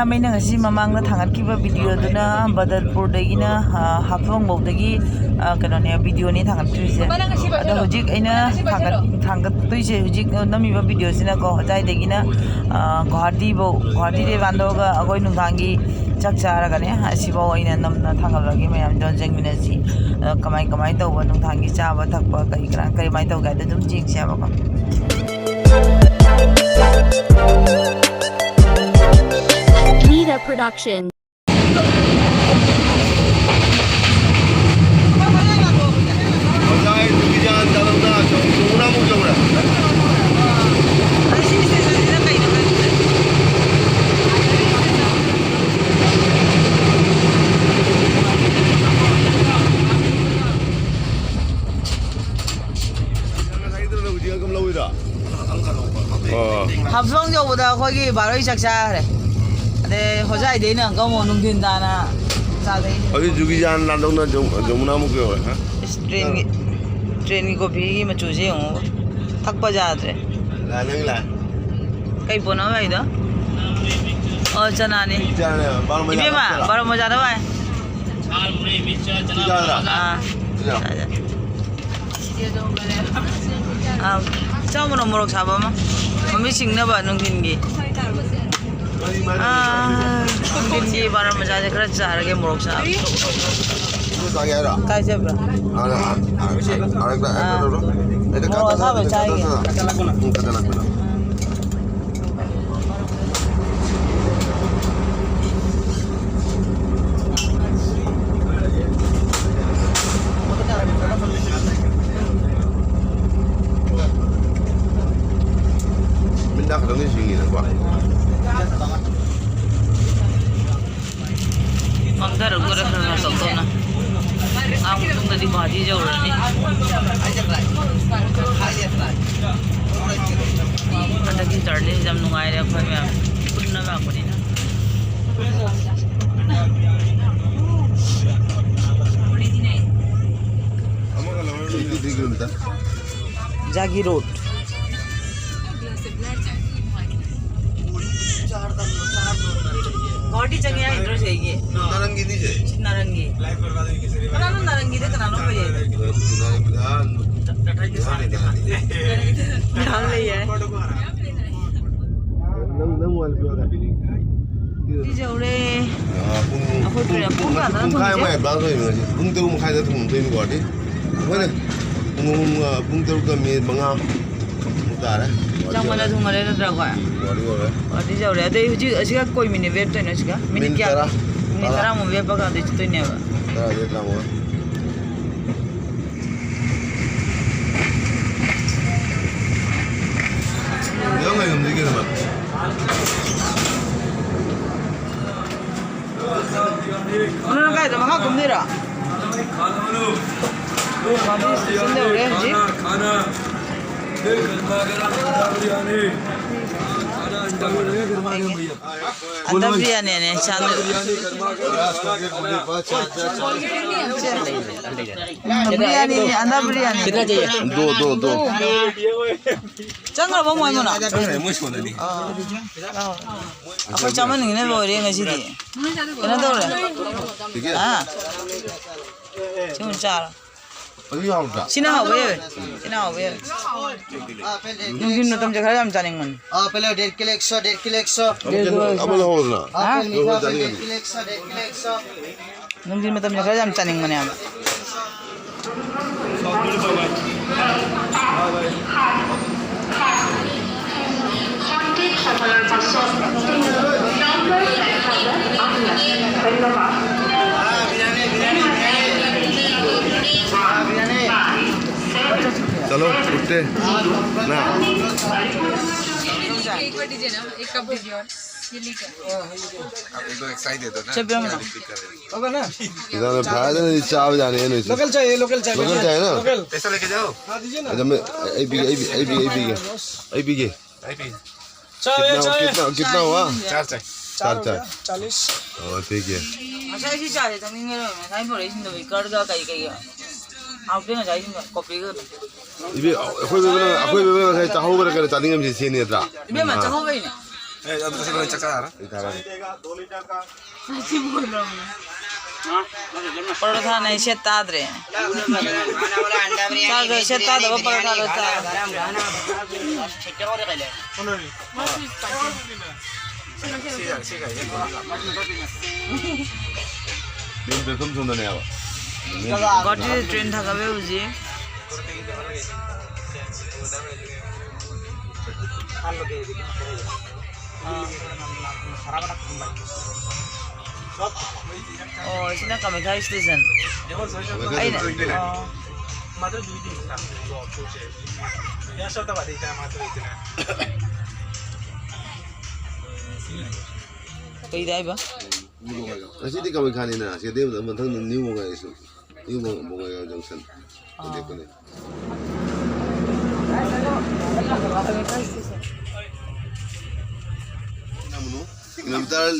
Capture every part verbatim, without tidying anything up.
ꯃꯌꯥꯝ, ꯑꯩꯅ ꯉꯁꯤ ꯃꯃꯥꯡꯗ ꯊꯥꯡꯒꯠꯈꯤꯕ ꯚꯤꯗꯤꯑꯣꯗꯨꯅ ꯕꯗꯔꯄꯨꯔꯗꯒꯤꯅ, ꯑ, ꯍꯥꯐꯂꯣꯡꯐꯧꯗꯒꯤ, ꯑ, ꯀꯩꯅꯣꯅꯦ, ꯚꯤꯗꯤꯑꯣꯅꯦ ꯊꯥꯡꯒꯠꯈ꯭ꯔꯤꯁꯦ꯫ ꯑꯗꯣ ꯍꯧꯖꯤꯛ ꯑꯩꯅ ꯊꯥꯡꯒꯠ-, ꯊꯥꯡꯒꯠꯇꯣꯏꯁꯦ, ꯍꯧꯖꯤꯛ ꯅꯝꯃꯤꯕ ꯚꯤꯗꯤꯑꯣꯁꯤꯅꯀꯣ, ꯍꯣꯖꯥꯏꯗꯒꯤꯅ, ꯑ, ꯒꯨꯍꯥꯇꯤꯐꯧ, ꯒꯨꯍꯥꯇꯤꯗꯒꯤ ꯕꯥꯟꯗꯣꯛꯑꯒ ꯑꯩꯈꯣꯏ ꯅꯨꯡꯗꯥꯡꯒꯤ ꯆꯥꯛ ꯆꯥꯔꯒꯅꯦ, ꯑꯁꯤꯐꯥꯎ ꯑꯩꯅ ꯅꯝꯅ ꯊꯥꯡꯒꯠꯂꯒꯦ꯫ ꯃꯌꯥꯝꯗꯣ ꯌꯦꯡꯃꯤꯟꯅꯁꯤ꯫ ꯑ, ꯀꯃꯥꯏ, ꯀꯃꯥꯏ ꯇꯧꯕ, ꯅꯨꯡꯗꯥꯡꯒꯤ ꯆꯥꯕ ꯊꯛꯄ ꯀꯔꯤ ꯀꯔꯥ, ꯀꯔꯤꯃꯥꯏꯅ ꯇꯧꯒꯦ ꯍꯥꯏꯗꯣ ꯑꯗꯨꯝ ꯌꯦꯡꯁꯦꯕꯀꯣ꯫ Nida Production. ꯍꯣꯖꯥꯏ ꯅꯨꯃꯤꯗꯥꯡ ꯇꯥꯂꯛꯅ ꯆꯧ-, ꯆꯧꯅꯥꯃꯨꯛ ꯌꯧꯔꯦ꯫ ꯑꯁꯤ ꯁ꯭ꯇꯦꯁꯟꯁꯤꯅ ꯀꯩꯅꯣ ꯈꯪꯗꯦ꯫ ꯉꯁꯥꯏꯒꯤꯗꯨꯅ ꯍꯧꯖꯤꯛ ꯑꯪꯀꯝ ꯂꯧꯋꯤꯗꯣ? ꯑꯣ꯫ ꯍꯥꯐꯂꯣꯡ ꯌꯧꯕꯗ ꯑꯩꯈꯣꯏꯒꯤ ꯕꯥꯔꯣꯏ ꯆꯥꯛ ꯆꯥꯈ꯭ꯔꯦ꯫ ꯑꯗꯩ ꯍꯣꯖꯥꯏꯗꯩꯅ ꯑꯪꯀꯝ ꯑꯃꯨꯛ ꯅꯨꯡꯊꯤꯟ ꯇꯥꯅ ꯆꯥꯗꯩꯅꯦ꯫ ꯍꯧꯖꯤꯛ ꯖꯨꯒꯤꯖꯥꯟ ꯂꯥꯟꯗꯧꯅ ꯖꯝ-, ꯖꯃꯨꯅꯥꯃꯨꯛ ꯌꯧꯔꯦ, ꯍꯥ? ꯏꯁ, ꯇ꯭ꯔꯦꯟꯒꯤ, ꯇ꯭ꯔꯦꯟꯒꯤ ꯀꯣꯐꯤꯒꯤ ꯃꯆꯨꯁꯦ ꯌꯦꯡꯉꯣ꯫ ꯊꯛꯄ ꯌꯥꯗ꯭ꯔꯦ꯫ ꯂꯥ, ꯅꯪ ꯂꯥ꯫ ꯀꯩ ꯄꯣꯠꯅꯣ ꯍꯥꯏꯗꯣ? ꯑꯣ, ꯆꯅꯥꯅꯤ꯫ ꯆꯅꯥꯅꯦ, ꯕꯥꯔꯣ ꯃꯖꯥ ꯏꯕꯦꯝꯃ, ꯅꯠꯇ꯭ꯔꯥ? ꯕꯥꯔꯣ ꯃꯖꯥꯗ ꯚꯥꯏ꯫ ꯆꯥꯗ꯭ꯔꯥ? ꯑꯥ꯫ ꯆꯥ, ꯆꯥ꯫ ꯑꯥ, ꯆꯥꯎ ꯃꯅꯣ, ꯃꯣꯔꯣꯛ ꯁꯥꯕ ꯑꯃ꯫ ꯃꯃꯤꯠ ꯁꯤꯡꯅꯕ ꯅꯨꯡꯊꯤꯟꯒꯤ꯫ ꯑꯥ, ꯅꯨꯡꯊꯤꯟꯒꯤ ꯕꯥꯔꯣ ꯃꯖꯥꯁꯦ ꯈꯔ ꯆꯥꯔꯒꯦ, ꯃꯣꯔꯣꯛ ꯁꯥꯕ꯫ ꯆꯥꯒꯦ ꯍꯥꯏꯔꯣ? ꯀꯥꯏ ꯆꯠꯄ꯭ꯔꯣ? ꯑꯥ, ꯑꯥ, ꯑꯥ, ꯑꯥ, ꯑꯥ, ꯃꯣꯔꯣꯛ ꯑꯁꯥꯕ ꯆꯥꯏꯌꯦ꯫ ꯎꯝ, ꯀꯠꯊꯠꯂꯛꯄꯗꯣ꯫ ꯃꯤꯠ ꯅꯥ ꯈꯛꯇꯪꯗꯤ ꯁꯤꯡꯉꯤꯗꯀꯣ꯫ ꯃꯝꯊꯔꯛꯇꯣꯔꯦ ꯈꯔ ꯈꯔ ꯇꯞ ꯇꯞꯅ꯫ ꯉꯥꯏꯍꯥꯛ ꯃꯇꯨꯡꯗꯗꯤ ꯒꯨꯍꯥꯇꯤ ꯌꯧꯔꯅꯤ꯫ ꯍꯟꯗꯛꯀꯤ ꯖꯔꯅꯤꯁꯤ ꯌꯥꯝ ꯅꯨꯡꯉꯥꯏꯔꯦ, ꯑꯩꯈꯣꯏ ꯃꯌꯥꯝ ꯄꯨꯟꯅ ꯂꯥꯛꯄꯅꯤꯅ꯫ ꯖꯥꯒꯤ ꯔꯣꯗ꯫ ꯒꯨꯋꯥꯍꯥꯇꯤ ꯆꯪꯉꯦ ꯍꯥꯏꯗ꯭ꯔꯣ ꯁꯤꯗꯒꯤ? ꯅꯥꯔꯪꯒꯤꯅꯤ ꯁꯦ꯫ ꯁꯤ ꯅꯥꯔꯪꯒꯤ꯫ ꯀꯅꯥꯅꯣ ꯅꯥꯔꯪꯒꯤꯗ ꯀꯅꯥꯅꯣ ꯑꯃ ꯂꯩ ꯍꯥꯏꯗꯣ? ꯅꯥꯔꯪꯒꯤꯗ ꯅꯍꯥꯟ ꯂꯩ꯫ ꯃꯌꯥꯝ ꯂꯩꯌꯦ꯫ ꯅꯪ, ꯅꯪ ꯋꯥꯂꯤ ꯄꯤꯔꯛꯑꯣ꯫ ꯁꯤ ꯌꯧꯔꯦ꯫ ꯑꯥ, ꯄꯨꯡ, ꯑꯩꯈꯣꯏ ꯄꯨꯡ, ꯀꯌꯥ, ꯄꯨꯡ ꯄꯨꯡ, ꯀꯌꯥꯗꯅꯣ ꯄꯨꯡꯈꯥꯏ ꯑꯃ ꯊꯣꯡꯉꯤꯁꯦ? Advance ꯑꯣꯏꯕꯅꯦ ꯉꯁꯤ꯫ ꯄꯨꯡ ꯇꯔꯨꯛ ꯃꯈꯥꯏꯗ ꯊꯣꯡꯗꯣꯏꯅꯤ ꯒꯨꯋꯥꯍꯥꯇꯤ꯫ ꯑꯩꯈꯣꯏꯅ ꯄꯨꯡ ꯑꯍꯨꯝ, ꯑꯥ, ꯄꯨꯡ ꯇꯔꯨꯛꯀ ꯃꯤꯅꯤꯠ ꯃꯉꯥ ꯇꯥꯔꯦ꯫ ꯆꯪꯕꯅ ꯊꯨꯡꯉꯔꯦ ꯅꯠꯇ꯭ꯔꯥ ꯑꯩꯈꯣꯏ? ꯎꯝ, ꯒꯨꯋꯥꯍꯥꯇꯤ ꯌꯧꯔꯦ꯫ ꯒꯨꯋꯥꯍꯥꯇꯤ ꯌꯧꯔꯦ꯫ ꯑꯗꯩ ꯍꯧꯖꯤꯛ ꯑꯁꯤꯒ ꯀꯣꯏ ꯃꯤꯅꯤꯠ ꯂꯦꯞꯇꯣꯏꯅꯣ ꯁꯤꯒ? ꯃꯤꯅꯤꯠ ꯃꯤꯅꯤꯠ ꯀꯌꯥ? ꯇꯔꯥ꯫ ꯃꯤꯅꯤꯠ ꯇꯔꯥ꯫ ꯇꯔꯥꯃꯨꯛ ꯂꯦꯞꯄꯒ ꯑꯗꯩ ꯆꯠꯇꯣꯏꯅꯦꯕ꯫ ꯇꯔꯥꯗꯩ ꯇꯔꯥꯃꯉꯥ꯫ ꯌꯥꯝ ꯉꯥꯏꯉꯝꯗ꯭ꯔꯤ ꯀꯩꯅꯣ ꯃꯥ꯫ ꯅꯪ ꯀꯥꯏꯗ ꯃꯈꯥ ꯀꯨꯝꯗꯣꯏꯔꯣ? ꯒꯨꯋꯥꯍꯥꯇꯤ ꯁ꯭ꯇꯦꯁꯟ ꯌꯧꯔꯦ ꯍꯧꯖꯤꯛ꯫ ꯑꯟꯗꯔ ꯕꯤꯔꯌꯥꯅꯤꯅꯦ, ꯆꯥꯗꯣꯏ꯫ ꯕꯤꯔꯌꯥꯅꯤ, ꯑꯟꯗꯔ ꯕꯤꯔꯌꯥꯅꯤ꯫ ꯗꯣ, ꯗꯣ, ꯗꯣ꯫ ꯆꯪꯈ꯭ꯔꯕꯣ ꯃꯣꯏ ꯃꯅꯥꯛ? ꯆꯪꯈ꯭ꯔꯦ, ꯃꯣꯏ ꯁꯣꯟꯗꯅꯤ꯫ ꯑꯥ꯫ ꯑꯩꯈꯣꯏ ꯆꯥꯃꯟꯒꯤꯕꯅ ꯂꯣꯏꯔꯦ ꯉꯁꯤꯗꯤ꯫ ꯀꯩꯅꯣ ꯇꯧꯔꯦ꯫ ꯍꯥ? ꯁꯤ ꯑꯣꯏꯅ ꯆꯥꯔꯣ꯫ ꯑꯗꯨ ꯌꯥꯎꯗ꯭ꯔꯥ? ꯁꯤꯅ ꯍꯥꯎꯕ ꯍꯦꯜꯂꯦ꯫ ꯁꯤꯅ ꯍꯥꯎꯕ ꯍꯦꯜꯂꯦ꯫ ꯅꯨꯡꯊꯤꯟ ꯃꯇꯝꯁꯦ ꯈꯔ ꯌꯥꯝ ꯆꯥꯅꯤꯡꯕꯅꯤ꯫ ꯑꯥ, ꯄꯦꯂꯦ ꯗꯦꯔ ꯀꯤꯂꯣ ꯑꯦꯛ ꯁꯣ, ꯗꯦꯔ ꯀꯤꯂꯣ ꯑꯦꯛ ꯁꯣ꯫ ꯑꯃ ꯀꯩꯅꯣ, ꯑꯃ ꯂꯧꯍꯧꯗꯅ꯫ ꯍꯥ? ꯂꯧꯍꯧꯗꯅ ꯆꯥꯅꯤꯡꯉꯗꯤ꯫ ꯅꯨꯡꯊꯤꯟ ꯃꯇꯝꯁꯦ ꯈꯔ ꯌꯥꯝ ꯆꯥꯅꯤꯡꯕꯅꯦꯕ꯫ चलो, उठते ना। एक बार दीजिए ना, एक कप दीजिए और। ये लेके। आप एक दो एक साइड दे दो ना। चल, ब्रह्मा। इधर भाई, इधर चाय जाने हैं, नहीं। लोकल चाय, लोकल चाय, लोकल चाय ना? लोकल। पैसा लेके जाओ। हाँ, दीजिए ना। अच्छा, मैं, A B, A B, A B, A B के। ए बी के। चाय, कितना, चाय। कितना, कितना हुआ? चार चाय। चार चाय। चालीस। हाँ, ठीक है। ꯉꯁꯥꯏ ꯁꯤ ꯆꯥꯁꯦ ꯊꯛꯅꯤꯡꯉꯔꯣꯏ꯫ ꯉꯁꯥꯏ ꯄꯨꯔꯛꯏꯁꯤꯡꯗꯣ ꯀꯔꯒ ꯀꯩ ꯀꯩꯒ꯫ ꯍꯥꯎꯇꯦ ꯉꯁꯥꯏꯁꯤꯡꯗꯣ, ꯀꯣꯐꯤꯒ꯫ ꯏꯕꯦ-, ꯑꯩꯈꯣꯏ ꯕꯦꯝꯃꯅ, ꯑꯩꯈꯣꯏ ꯕꯦꯝꯃꯅ ꯉꯁꯥꯏ ꯆꯥꯍꯧꯕꯅ ꯀꯩꯅꯣ ꯆꯥꯅꯤꯡꯉꯝꯁꯤ ꯁꯤꯅꯤ ꯅꯠꯇ꯭ꯔꯥ? ꯏꯕꯦꯝꯃ, ꯑꯥ꯫ ꯆꯥꯍꯧꯕꯩꯅꯦ꯫ ꯑꯦ, ꯑꯗꯨ ꯆꯠꯁꯤ, ꯂꯣꯏ ꯆꯥꯛ ꯆꯥꯔꯣ꯫ ꯄꯔꯣꯊꯥꯅ ꯑꯩ ꯁꯦꯠ ꯇꯥꯗ꯭ꯔꯦ꯫ ꯆꯥꯗ꯭ꯔꯦ, ꯁꯦꯠ ꯇꯥꯗꯕ ꯄꯔꯣꯊꯥꯗꯣ ꯆꯥꯔꯦ꯫ ꯒꯨꯍꯥꯇꯤꯗ ꯇ꯭ꯔꯦꯟ ꯊꯥꯒꯠꯂꯦ ꯍꯧꯖꯤꯛ꯫ ꯑꯣ, ꯁꯤꯅ ꯀꯥꯃꯥꯈ꯭ꯌꯥ ꯁ꯭ꯇꯦꯁꯟ꯫ ꯑꯩꯅ, ꯑꯣ꯫ ꯀꯩꯗ ꯍꯥꯏꯕ? ꯉꯁꯤꯗꯤ ꯀꯥꯃꯥꯈ꯭ꯌꯥꯅꯤꯅ, ꯁꯤꯗꯩ ꯃꯊꯪ ꯅ꯭ꯌꯨ ꯕꯣꯉꯥꯏꯒꯥꯎ, ꯅ꯭ꯌꯨ ꯕꯣꯉꯥꯏꯒꯥꯎ ꯖꯪꯁꯟ꯫ ꯑꯥ꯫ ꯂꯦꯞꯄꯅꯦ꯫ Kilometre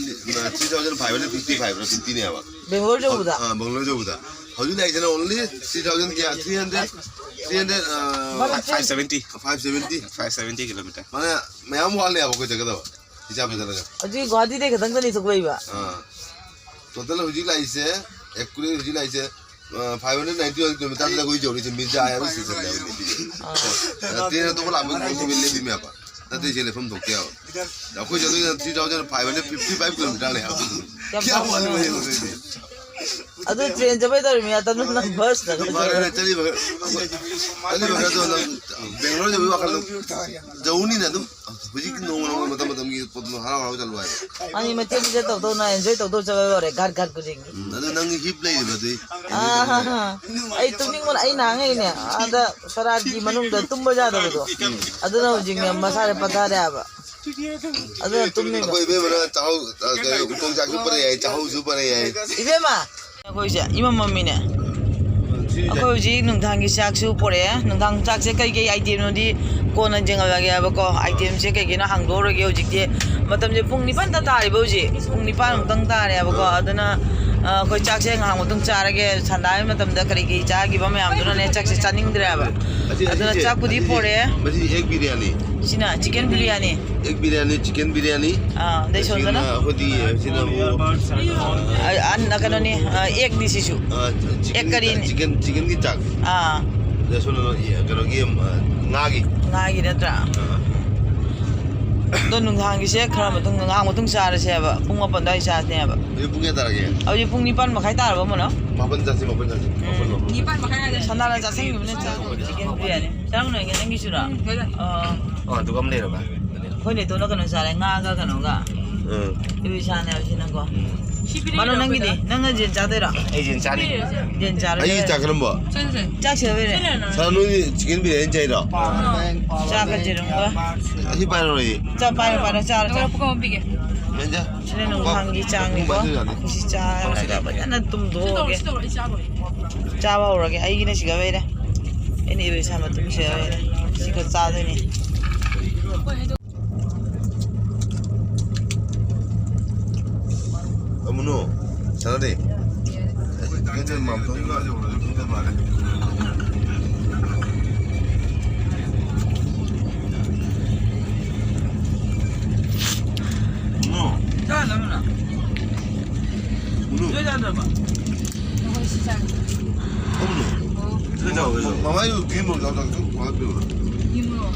three thousand five hundred fifty five ꯔ fifty ꯅꯦꯕ꯫ ꯕꯦꯡꯒ꯭ꯂꯣꯔ ꯌꯧꯕꯗ? ꯑꯥ, ꯕꯦꯡꯒ꯭ꯂꯣꯔ ꯌꯧꯕꯗ꯫ ꯍꯧꯖꯤꯛ ꯂꯥꯛꯏꯁꯤꯅ only three thousand ꯀꯌꯥ? Three hundred, three hundred, ꯑꯥ, five seventy꯫ Five seventy꯫ Five seventy kilometre. ꯃꯥꯅ ꯃꯌꯥꯝ ꯋꯥꯠꯂꯦꯕ ꯑꯩꯈꯣꯏ ꯆꯠꯀꯗꯕ꯫ ꯍꯤꯁꯥꯕ ꯆꯠꯂꯒ꯫ ꯍꯧꯖꯤꯛ ꯒꯨꯍꯥꯇꯤꯗꯩ ꯈꯛꯇꯪꯗꯅꯤ ꯊꯣꯛꯂꯛꯏꯕ꯫ ꯑꯥ꯫ ꯇꯣꯇꯜ ꯍꯧꯖꯤꯛ ꯂꯥꯛꯏꯁꯦ, ꯑꯦꯀꯨꯔꯦꯠ ꯍꯧꯖꯤꯛ ꯂꯥꯛꯏꯁꯦ, ꯑ, five hundred ninety one ꯀꯤꯂꯣꯃꯤꯇꯔꯗ ꯑꯩꯈꯣꯏ ꯌꯧꯔꯤꯁꯦ ꯃꯤꯔꯖꯥ ꯍꯥꯏꯕ ꯁ꯭ꯇꯦꯁꯟꯅꯦꯕ꯫ ꯑꯥ꯫ ꯑ, ꯇ꯭ꯔꯦꯟ ꯑꯇꯣꯞꯄ ꯂꯥꯛꯄ ꯃꯐꯝꯗ ꯂꯦꯞꯄꯤꯃꯦꯕ꯫ ꯅꯠꯇꯦ, ꯁꯤ ꯂꯦꯞꯐꯝ ꯊꯣꯛꯇꯦꯕ꯫ ꯑꯩꯈꯣꯏ ꯆꯠꯇꯣꯏꯁꯤꯅ three thousand five hundred fifty five ꯀꯤꯂꯣꯃꯤꯇꯔꯅꯦ ꯍꯥꯏꯕ꯫ ꯌꯥꯝ ꯀꯌꯥꯝ ꯋꯥꯠꯂꯤꯕ ꯌꯦꯡꯉꯨꯅꯦ꯫ ꯑꯗꯨ ꯇ꯭ꯔꯦꯟ ꯆꯠꯄꯩ ꯇꯧꯔꯤꯃꯤ, ꯑꯇꯝꯅ ꯅꯪ ꯕꯁꯇ ꯃꯥꯅꯦ, ꯆꯠꯂꯤꯕ, ꯆꯠꯂꯤꯕ ꯈꯔꯗꯣ ꯅꯪ ꯕꯦꯡꯒ꯭ꯂꯣꯔ ꯌꯧꯕꯒꯤ ꯋꯥꯈꯜꯗꯣ ꯌꯧꯅꯤꯅ ꯑꯗꯨꯝ꯫ ꯍꯧꯖꯤꯛꯀꯤ ꯅꯣꯡꯃ ꯅꯣꯡꯃ ꯃꯇꯝ ꯃꯇꯝꯒꯤ ꯄꯣꯠꯇꯣ ꯍꯔꯥꯎ ꯍꯔꯥꯎ ꯆꯠꯂꯨ ꯍꯥꯏꯕ꯫ ꯃꯥꯅꯤ, ꯃꯇꯦꯛ ꯃꯇꯦꯛ ꯇꯧꯗꯧꯅ enjoy ꯇꯧꯗꯧ ꯆꯠꯂ ꯂꯣꯏꯔꯦ, ꯘꯥꯠ ꯘꯥꯠ ꯈꯨꯗꯤꯡꯒꯤ꯫ ꯎꯝ, ꯑꯗꯨ ꯅꯪꯒꯤ ꯍꯤꯞ ꯂꯩꯔꯤꯕ ꯑꯗꯨꯏ ꯑꯥ, ꯍꯥ, ꯍꯥ꯫ ꯑꯩ ꯇꯨꯝꯅꯤꯡꯕꯅ, ꯑꯩ ꯅꯍꯥꯟꯉꯩꯅꯦ ꯑꯥꯗ ꯁꯣꯔꯥꯠꯀꯤ ꯃꯅꯨꯡꯗ ꯇꯨꯝꯕ ꯌꯥꯗꯕꯗꯣ, ꯑꯗꯨꯅ ꯍꯧꯖꯤꯛꯅꯦ ꯃꯁꯥꯁꯦ ꯄꯟꯊꯔꯦ ꯍꯥꯏꯕ꯫ ꯑꯗꯨꯅ ꯇꯨꯝꯃꯤꯕ꯫ ꯑꯩꯈꯣꯏ ꯏꯕꯦꯝꯃꯅ ꯆꯥꯍꯧ-, ꯑ, ꯀꯩꯅꯣ, ꯎꯇꯣꯡ ꯆꯥꯛꯁꯨ ꯄꯨꯔꯛꯑꯦ ꯍꯥꯏ, ꯆꯥꯍꯧꯁꯨ ꯄꯨꯔꯛꯑꯦ ꯍꯥꯏ꯫ ꯏꯕꯦꯝꯃ! ꯑꯩꯈꯣꯏꯁꯦ ꯏꯃꯝ ꯃꯝꯃꯤꯅꯦ꯫ ꯑꯩꯈꯣꯏ ꯍꯧꯖꯤꯛ ꯅꯨꯡꯗꯥꯡꯒꯤ ꯆꯥꯛꯁꯨ ꯄꯨꯔꯛꯑꯦ꯫ ꯅꯨꯡꯗꯥꯡ ꯆꯥꯛꯁꯦ ꯀꯩꯀꯩ item ꯅꯣꯗꯤ ꯀꯣꯟꯅ ꯌꯦꯡꯍꯜꯂꯒꯦ ꯍꯥꯏꯕꯀꯣ꯫ Item ꯁꯦ ꯀꯩꯀꯩꯅꯣ ꯍꯥꯡꯗꯣꯛꯎꯔꯒꯦ ꯍꯧꯖꯤꯛꯇꯤ꯫ ꯃꯇꯝꯁꯦ ꯄꯨꯡ ꯅꯤꯄꯥꯟ ꯇ ꯇꯥꯔꯤꯕ ꯍꯧꯖꯤꯛ꯫ ꯄꯨꯡ ꯅꯤꯄꯥꯟ ꯃꯨꯛꯇꯪ ꯇꯥꯔꯦ ꯍꯥꯏꯕꯀꯣ꯫ ꯑꯗꯨꯅ ꯑ, ꯑꯩꯈꯣꯏ ꯆꯥꯛꯁꯦ ꯉꯥꯏꯍꯥꯛ ꯃꯇꯨꯡ ꯆꯥꯔꯒꯦ꯫ ꯁꯟꯗꯥꯕꯒꯤ ꯃꯇꯝꯗ ꯀꯔꯤ ꯀꯔꯤ ꯆꯥꯈꯤꯕ ꯃꯌꯥꯝꯗꯨꯅꯅꯦ, ꯆꯥꯛꯁꯦ ꯆꯥꯅꯤꯡꯗ꯭ꯔꯦꯕ꯫ ꯑꯁꯤ, ꯑꯗꯨꯅ ꯑꯁꯤꯁꯦ, ꯆꯥꯛꯄꯨꯗꯤ ꯑꯁꯤꯁꯦ, ꯄꯣꯔꯛꯑꯦ꯫ ꯃꯁꯤ ꯑꯦꯛ ꯕꯤꯔꯌꯥꯅꯤ꯫ ꯁꯤꯅ ꯆꯤꯀꯟ ꯕꯤꯔꯌꯥꯅꯤ꯫ ꯑꯦꯛ ꯕꯤꯔꯌꯥꯅꯤ, ꯆꯤꯀꯟ ꯕꯤꯔꯌꯥꯅꯤ꯫ ꯑꯥ, ꯑꯗꯩ ꯁꯣꯝꯗꯅ? ꯑꯁꯤꯅ ꯑꯩꯈꯣꯏꯗꯤ, ꯑꯁꯤꯅ ꯑꯃꯨꯛ, ꯑ, ꯑ, ꯀꯩꯅꯣꯅꯤ, ꯑ, ꯑꯦꯛꯅꯤ ꯁꯤꯁꯨ꯫ ꯑ, ꯆꯤꯀꯟꯒꯤ ꯑꯦꯛ ꯀꯔꯤꯅꯤ? ꯆꯥꯛ, ꯆꯤꯀꯟ, ꯆꯤꯀꯟꯒꯤ ꯆꯥꯛ꯫ ꯑꯥ꯫ ꯑꯗ ꯁꯣꯝꯗꯅ, ꯀꯩꯅꯣꯒꯤ, ꯑ, ꯉꯥꯒꯤ꯫ ꯉꯥꯒꯤ ꯅꯠꯇ꯭ꯔꯥ? ꯑꯥ꯫ ꯑꯗꯣ ꯅꯨꯡꯗꯥꯡꯒꯤꯁꯦ ꯈꯔ ꯃꯇꯨꯡ, ꯉꯥꯏꯍꯥꯛ ꯃꯇꯨꯡ ꯆꯥꯔꯁꯦꯕ꯫ ꯄꯨꯡ ꯃꯥꯄꯟ ꯑꯗꯨꯋꯥꯏ ꯆꯥꯁꯦꯕ꯫ ꯍꯧꯖꯤꯛ ꯄꯨꯡ ꯀꯌꯥ ꯇꯥꯔꯒꯦ? ꯍꯧꯖꯤꯛ ꯄꯨꯡ ꯅꯤꯄꯥꯟ ꯃꯈꯥꯏ ꯇꯥꯔꯕ, ꯃꯣꯅꯣ? ꯃꯥꯄꯟ ꯆꯥꯁꯤ, ꯃꯥꯄꯟ ꯆꯥꯁꯤ꯫ ꯃꯥꯄꯟ, ꯃꯥꯄꯟ꯫ ꯅꯤꯄꯥꯟ ꯃꯈꯥꯏ ꯍꯥꯏꯁꯦ ꯁꯅꯥꯅ ꯆꯥꯁꯤꯟꯈꯤꯕꯅ ꯆꯥ-, ꯆꯤꯀꯟ ꯕꯤꯔꯌꯥꯅꯤ꯫ ꯆꯥꯔꯝꯃꯣ, ꯅꯪꯒꯤꯁꯨꯔꯣ? ꯎꯝ, ꯂꯣꯏꯔꯦ꯫ ꯑꯣ꯫ ꯑꯣ, ꯑꯗꯨꯒ ꯑꯃ ꯂꯩꯔꯕ? ꯑꯩꯈꯣꯏ ꯅꯦꯇꯣꯟꯅ ꯀꯩꯅꯣ ꯆꯥꯔꯦ, ꯉꯥꯒ ꯀꯩꯅꯣꯒ꯫ ꯎꯝ꯫ ꯏꯕꯤꯁꯥꯅꯦ ꯍꯥꯏꯕꯁꯤꯅꯀꯣ꯫ ꯎꯝ꯫ ꯃꯥꯅꯣ, ꯅꯪꯒꯤꯗꯤ? ꯅꯪꯅ ꯌꯦꯟ ꯆꯥꯗꯣꯏꯔꯣ? ꯑꯩ ꯌꯦꯟ ꯆꯥꯅꯤ꯫ ꯌꯦꯟ ꯆꯥꯔꯣ, ꯑꯩꯒꯤ ꯆꯥꯔꯣ꯫ ꯆꯥꯛ ꯀꯔꯝꯕ? ꯆꯥꯛ ꯁꯤꯗ ꯂꯩꯔꯦ꯫ ꯁꯥꯔ, ꯅꯣꯏꯗꯤ ꯆꯤꯀꯟ ꯕꯤꯔꯌꯥꯅꯤ ꯆꯥꯏꯔꯣ? ꯆꯥꯛꯀ ꯌꯦꯔꯨꯝꯒ꯫ ꯑꯁꯤ ꯄꯥꯏꯔꯔꯣꯏꯌꯦ꯫ ꯆꯥ, ꯄꯥꯏꯔꯣ, ꯄꯥꯏꯔꯣ, ꯆꯥꯔꯣ, ꯆꯥꯔꯣ꯫ ꯄꯨꯈꯝ ꯑꯃ ꯄꯤꯒꯦ꯫ ꯃꯦꯟꯖ꯫ ꯁꯤꯅ ꯅꯨꯡꯗꯥꯡꯒꯤ ꯆꯥꯛꯅꯤꯀꯣ꯫ ꯄꯥꯏꯁꯤꯜꯂꯨ ꯌꯥꯅꯤ꯫ ꯑꯩꯈꯣꯏꯁꯤ ꯆꯥꯔꯒ ꯐꯖꯅ ꯇꯨꯝꯊꯣꯛꯑꯒꯦ꯫ ꯁꯤ ꯇꯧꯔꯣ, ꯁꯤ ꯇꯧꯔꯣ, ꯑꯩ ꯆꯥꯕ ꯍꯧꯔꯒꯦ꯫ ꯆꯥꯕ ꯍꯧꯔꯒꯦ꯫ ꯑꯩꯒꯤꯅ ꯁꯤꯒ ꯂꯩꯔꯦ꯫ ꯑꯩꯅ ꯏꯔꯣꯏ ꯁꯥ ꯃꯇꯨꯝ ꯁꯤꯒ ꯂꯩꯔꯦ꯫ ꯁꯤꯒ ꯆꯥꯗꯣꯏꯅꯤ꯫ ꯑꯃꯨꯅꯣ, ꯁꯥꯟꯅꯗꯦ꯫ ꯑꯃꯨꯅꯣ꯫ ꯆꯥꯅꯕꯅ꯫ ꯑꯃꯨꯅꯣ꯫ ꯅꯈꯣꯏ ꯁꯤ ꯆꯥꯒꯦ꯫ ꯑꯃꯨꯅꯣ꯫ ꯑꯣ꯫ ꯁꯤꯗ ꯆꯥꯎ, ꯁꯤꯗ ꯆꯥꯎ꯫ ꯃꯃꯥꯏꯗꯨ ꯀꯤꯝ ꯃꯣꯔꯣꯛ ꯆꯥꯎ ꯆꯥꯎ ꯆꯥꯎ ꯆꯥꯎ ꯆꯥꯎ꯫ ꯌꯦꯡꯉꯨꯔꯣ꯫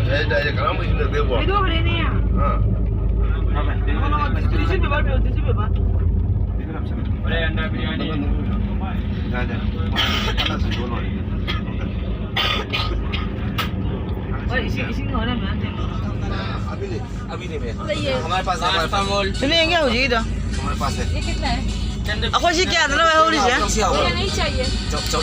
ꯉꯁꯥꯏ ꯆꯥꯏꯁꯦ ꯀꯔꯝꯕ ꯏꯁꯤꯡ ꯊꯛꯇꯣꯏꯕꯣ? ꯀꯩꯗꯧꯈ꯭ꯔꯦꯅꯦ? ꯍꯥ? ꯇꯤꯁꯨ ꯄꯦꯄꯔ ꯄꯤꯔꯛꯑꯣ, ꯇꯤꯁꯨ ꯄꯦꯄꯔ꯫ ꯍꯣꯏ, ꯏꯁꯤꯡ, ꯏꯁꯤꯡ ꯍꯣꯔꯦꯟ ꯃꯌꯥꯝ ꯊꯛꯑꯣ꯫ अभी नहीं भैया। हमारे पास है, हमारे पास। ꯅꯣꯏ ꯌꯦꯡꯒꯦ ꯍꯧꯖꯤꯛꯀꯤꯗꯣ꯫ हमारे पास है। ꯑꯩꯈꯣꯏ ꯁꯤ ꯀꯌꯥꯗꯅꯣ ꯍꯧꯔꯤꯁꯦ? ꯀꯌꯥ ꯅꯩ ꯆꯥꯏꯌꯦ?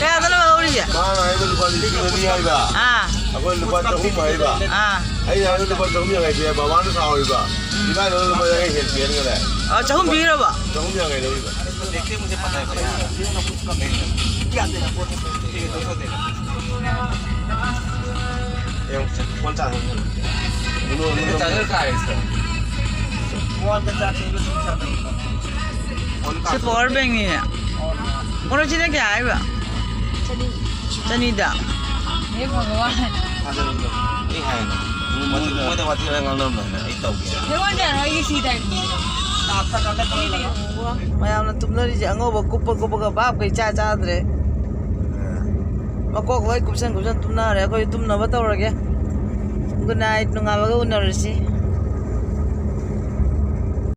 ꯀꯌꯥꯗꯅꯣ ꯍꯧꯔꯤꯁꯦ? ꯃꯥꯅ ꯍꯥꯏꯕ ꯂꯨꯄꯥ ꯂꯤꯁꯤꯡ ꯑꯅꯤ ꯍꯥꯏꯕ꯫ ꯑꯥ꯫ ꯑꯩꯈꯣꯏ ꯂꯨꯄꯥ ꯆꯍꯨꯝ ꯍꯥꯏꯕ꯫ ꯑꯥ꯫ ꯑꯩꯅ ꯍꯥꯏꯕ ꯂꯨꯄꯥ ꯆꯍꯨꯝ ꯌꯥꯡꯈꯩ ꯄꯤ ꯍꯥꯏꯕ꯫ ꯃꯥꯅ ꯁꯥꯎꯔꯤꯕ꯫ ꯎꯝ꯫ ꯏꯕꯥꯅꯤꯅ ꯂꯨꯄꯥ ꯌꯥꯡꯈꯩ ꯍꯦꯟ ꯄꯤꯍꯟꯈ꯭ꯔꯦ꯫ ꯑ, ꯆꯍꯨꯝ ꯄꯤꯈ꯭ꯔꯕ? ꯆꯍꯨꯝ ꯌꯥꯡꯈꯩ ꯂꯧꯔꯤꯕ꯫ देखते मुझे पता है भैया। ये दो सौ देगा। ये कौन सा है? ये चार्जर कहाँ है इसका? ꯐꯣꯟꯗ ꯆꯥꯔꯖ ꯇꯧꯕ ꯁꯨꯝ ꯆꯥꯔꯖ ꯇꯧꯕ꯫ ꯐꯣꯟ ꯁꯤ ꯀꯥꯞꯊꯣꯛ-, ꯄꯋꯥꯔ ꯕꯦꯡꯅꯤꯅꯦ꯫ ꯐꯣꯟ ꯃꯣꯔꯣꯛꯁꯤꯅ ꯀꯌꯥ ꯍꯥꯏꯕ? ꯆꯅꯤꯗ꯫ ꯍꯦ ꯚꯒꯋꯥꯟ꯫ ꯊꯥꯖꯔꯣꯏꯗ꯭ꯔꯣ? ꯑꯩ ꯍꯥꯏꯅ꯫ ꯃꯣꯏꯗ, ꯃꯣꯏꯗ ꯋꯥꯊꯤ ꯋꯥꯔꯦꯝ ꯉꯥꯡꯅꯔꯝꯕ ꯍꯥꯏꯅ ꯑꯩ ꯇꯧꯒꯦ꯫ ꯑꯩꯉꯣꯟꯗ ꯌꯥꯔꯣꯏ, ꯑꯩꯒꯤ ꯁꯤ ꯇꯥꯏꯝꯅꯤ꯫ ꯃꯌꯥꯝꯅ ꯇꯨꯝꯅꯔꯤꯁꯦ ꯑꯉꯧꯕ ꯀꯨꯞꯄ ꯀꯨꯞꯄꯒ ꯚꯥꯞꯀ ꯏꯆꯥ ꯆꯥꯗ꯭ꯔꯦ꯫ ꯃꯀꯣꯛ ꯂꯣꯏ ꯀꯨꯞꯁꯟ ꯀꯨꯞꯁꯟ ꯇꯨꯝꯅꯔꯦ꯫ ꯑꯩꯈꯣꯏ ꯇꯨꯝꯅꯕ ꯇꯧꯔꯒꯦ꯫ Good night, ꯅꯣꯡꯉꯥꯜꯂꯒ ꯎꯅꯔꯁꯤ꯫